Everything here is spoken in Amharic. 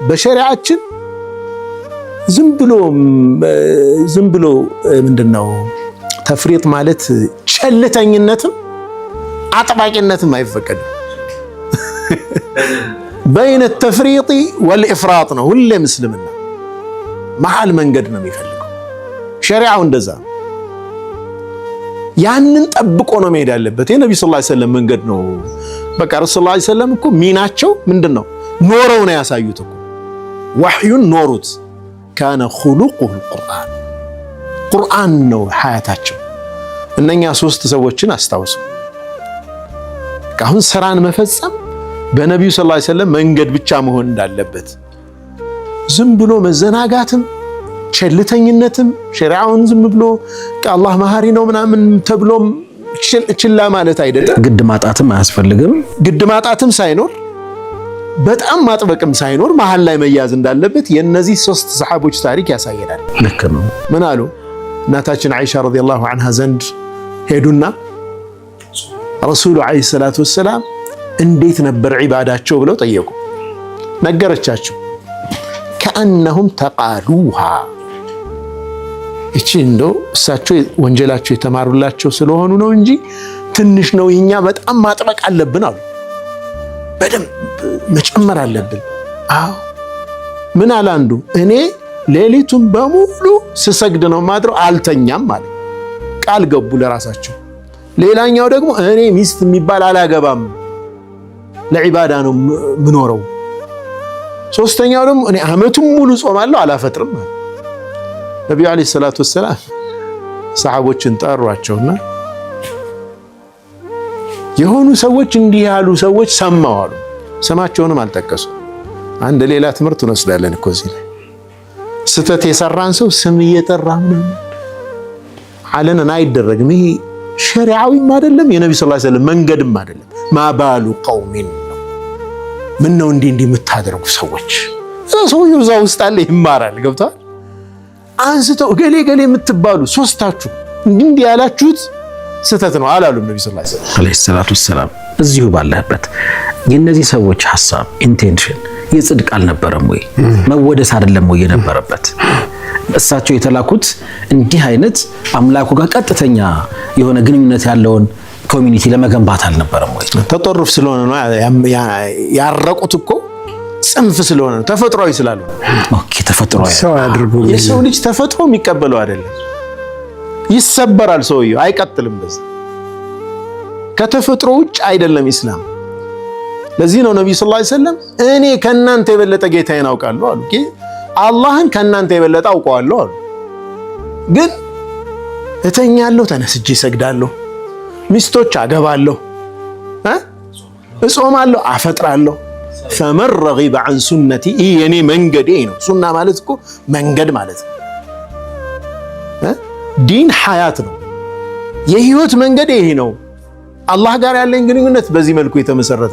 በሸሪዓችን ዝም ብሎ ምንድን ነው تفريط ማለት ቸልተኝነትም አጥባቂነትም አይፈቀድም። بين التفريط والإفراط ነው። ሁሌም እስልምና መሀል መንገድ ነው የሚፈልገው። ሸሪዓው እንደዛ ነው። ያንን ጠብቆ ነው መሄድ ያለበት። የነቢ ስ ሰለም መንገድ ነው። በቃ ረሱል ስ ሰለም እኮ ሚናቸው ምንድን ነው? ኖረው ነው ያሳዩት እኮ፣ ዋሕዩን ኖሩት። كان خلقه القرآن፣ ቁርአን ነው ሐያታቸው። እነኛ ሶስት ሰዎችን አስታውሱ። አሁን ስራን መፈጸም በነቢዩ ስ ሰለም መንገድ ብቻ መሆን እንዳለበት፣ ዝም ብሎ መዘናጋትም ቸልተኝነትም ሸሪዓውን ዝም ብሎ አላህ መሀሪ ነው ምናምን ተብሎም ችላ ማለት አይደለም። ግድ ማጣትም አያስፈልግም። ግድ ማጣትም ሳይኖር፣ በጣም ማጥበቅም ሳይኖር መሀል ላይ መያዝ እንዳለበት የእነዚህ ሶስት ሰሓቦች ታሪክ ያሳየናል። ልክ ነው። ምን አሉ? እናታችን አይሻ رضي الله عنها ዘንድ ሄዱና ረሱሉ عليه الصلاة والسلام እንዴት ነበር ዒባዳቸው ብለው ጠየቁ። ነገረቻቸው። كأنهم تقالوها፣ እቺ እንደው እሳቸው ወንጀላቸው የተማሩላቸው ስለሆኑ ነው እንጂ ትንሽ ነው፣ እኛ በጣም ማጥበቅ አለብን አሉ። በደንብ መጨመር አለብን። አዎ፣ ምን አለ አንዱ? እኔ ሌሊቱን በሙሉ ስሰግድ ነው ማድረው፣ አልተኛም አለ። ቃል ገቡ ለራሳቸው። ሌላኛው ደግሞ እኔ ሚስት የሚባል አላገባም፣ ለዒባዳ ነው ምኖረው። ሶስተኛው ደግሞ እኔ አመቱን ሙሉ ጾማለሁ፣ አላፈጥርም። ነቢዩ عليه الصلاة والسلام ሰሓቦችን ጠሯቸውና የሆኑ ሰዎች እንዲህ ያሉ ሰዎች ሰማው አሉ። ስማቸውንም አልጠቀሱ። አንድ ሌላ ትምህርት እንወስዳለን እኮ እዚህ ላይ። ስተት የሰራን ሰው ስም እየጠራ ምናምን አለንን አይደረግም። ይሄ ሸሪዓዊም አይደለም፣ የነቢ ስ ሰለም መንገድም አይደለም። ما بال قوم ነው። ምን ነው እንዲህ እንዲህ የምታደርጉ ሰዎች? ሰውየው እዛ ውስጥ አለ፣ ይማራል። ገብተዋል። አንስተው እገሌ ገሌ የምትባሉ ሶስታችሁ እንዲህ እንዲህ ያላችሁት ስህተት ነው አላሉም ነቢ ስ عليه الصلاة والسلام። እዚሁ ባለህበት የእነዚህ ሰዎች ሀሳብ intention የጽድቅ አልነበረም ወይ? መወደስ አይደለም ወይ የነበረበት? እሳቸው የተላኩት እንዲህ አይነት አምላኩ ጋር ቀጥተኛ የሆነ ግንኙነት ያለውን community ለመገንባት አልነበረም ወይ? تطرف ስለሆነ ነው ያረቁት እኮ፣ ጽንፍ ስለሆነ ነው፣ ተፈጥሯዊ ስላልሆነ። Okay፣ ተፈጥሯዊ ሰው አድርጎ የሰው ልጅ ተፈጥሮ የሚቀበለው አይደለም። ይሰበራል፣ ሰውየው አይቀጥልም። በዛ ከተፈጥሮ ውጭ አይደለም ኢስላም። ለዚህ ነው ነቢዩ صلى الله عليه وسلم እኔ ከእናንተ የበለጠ ጌታዬን አውቃለሁ አሉ። አላህን ከእናንተ የበለጠ አውቀዋለሁ አሉ። ግን እተኛለሁ፣ ተነስቼ እሰግዳለሁ፣ ሚስቶች አገባለሁ፣ እጾማለሁ፣ አፈጥራለሁ። فمن رغب عن سنتي፣ ይህ የኔ መንገዴ ነው። ሱና ማለት እኮ መንገድ ማለት ነው። ዲን ሐያት ነው። የህይወት መንገድ ይሄ ነው። አላህ ጋር ያለኝ ግንኙነት በዚህ መልኩ የተመሰረተ ነው።